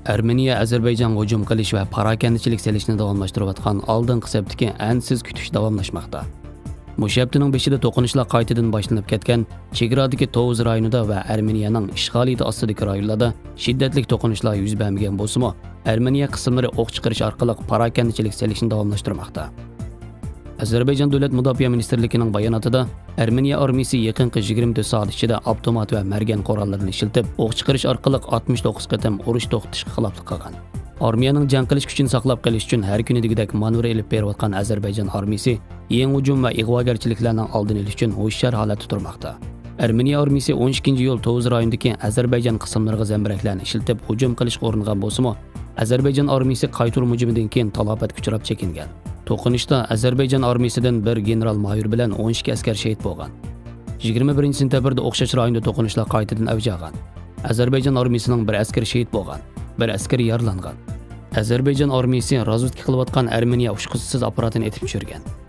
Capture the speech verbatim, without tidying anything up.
ئەرمېنىيە ئەزەربەيجانغا ھۇجۇم قىلىش ۋە پاراكەندىچىلىك سېلىشنى داۋاملاشتۇرۇۋاتقان ئالدىنقى سەپتىكى ئەنسىز كۈتۈش داۋاملاشماقتا. مۇشۇ ھەپتىنىڭ بېشىدا توقۇنۇشلار قايتىدىن باشلىنىپ كەتكەن چېگرادىكى توۋۇز رايونىدا ۋە ئەرمېنىيەنىڭ ئىشغالىيىتى ئاستىدىكى رايونلاردا شىددەتلىك توقۇنۇشلار يۈز بەرمىگەن بولسىمۇ، ئەرمېنىيە قىسىملىرى ئوق چىقىرىش ئارقىلىق پاراكەندىچىلىك سېلىشنى داۋاملاشتۇرماقتا. ئەزەربەيجان دۆلەت مۇداپىئە مىنىستىرلىكىنىڭ باياناتىدا، ئەرمېنىيە ئارمىيىسى يېقىنقى يىگىرمە تۆت سائەت ئىچىدە ئاپتومات ۋە مەرگەن قوراللىرىنى ئىشلىتىپ، ئوق چىقىرىش ئارقىلىق ئاتمىش توققۇز قېتىم ئۇرۇش توختىتىشقا خىلاپلىق قىلغان. ئارمىيەنىڭ جەڭ قىلىش كۈچىنى ساقلاپ قېلىش ئۈچۈن ھەر كۈنى دېگۈدەك مانېۋىر ئېلىپ بېرىۋاتقان ئەزەربەيجان ئارمىيىسى يېڭى ھۇجۇم ۋە ئىغۋاگەرچىلىكلەرنىڭ ئالدىنى ئېلىش ئۈچۈن ھوشيار ھالەتتە تۇرماقتا. ئەرمېنىيە ئارمىيىسى ئون ئىككىنچى ئىيۇل توۋۇز رايونىدىكى ئەزەربەيجان قىسىملىرىغا زەمبىرەكلەرنى ئىشلىتىپ ھۇجۇم قىلىشقا ئۇرۇنغان بولسىمۇ، ئەزەربەيجان ئارمىيىسى قايتۇرۇلما ھۇجۇمىدىن كېيىن تالاپەتكە ئۇچراپ چېكىنگەن. توقۇنۇشتا ئەزەربەيجان ئارمىيىسىدىن بىر گېنېرال مايور بىلەن ئون ئىككى ئەسكەر شېھىت بولغان. يىگىرمە بىرىنچى سېنتەبىردا ئوخشاش رايوندا توقۇنۇشلار قايتىدىن ئەۋج ئالغان. ئەزەربەيجان ئارمىيىسىنىڭ بىر ئەسكىرى شېھىت بولغان، بىر ئەسكىرى يارىلانغان. ئەزەربەيجان ئارمىيىسى رازۋېدكا قىلىۋاتقان ئەرمېنىيە ئۇچقۇچىسىز ئاپپاراتىنى ئېتىپ چۈشۈرگەن.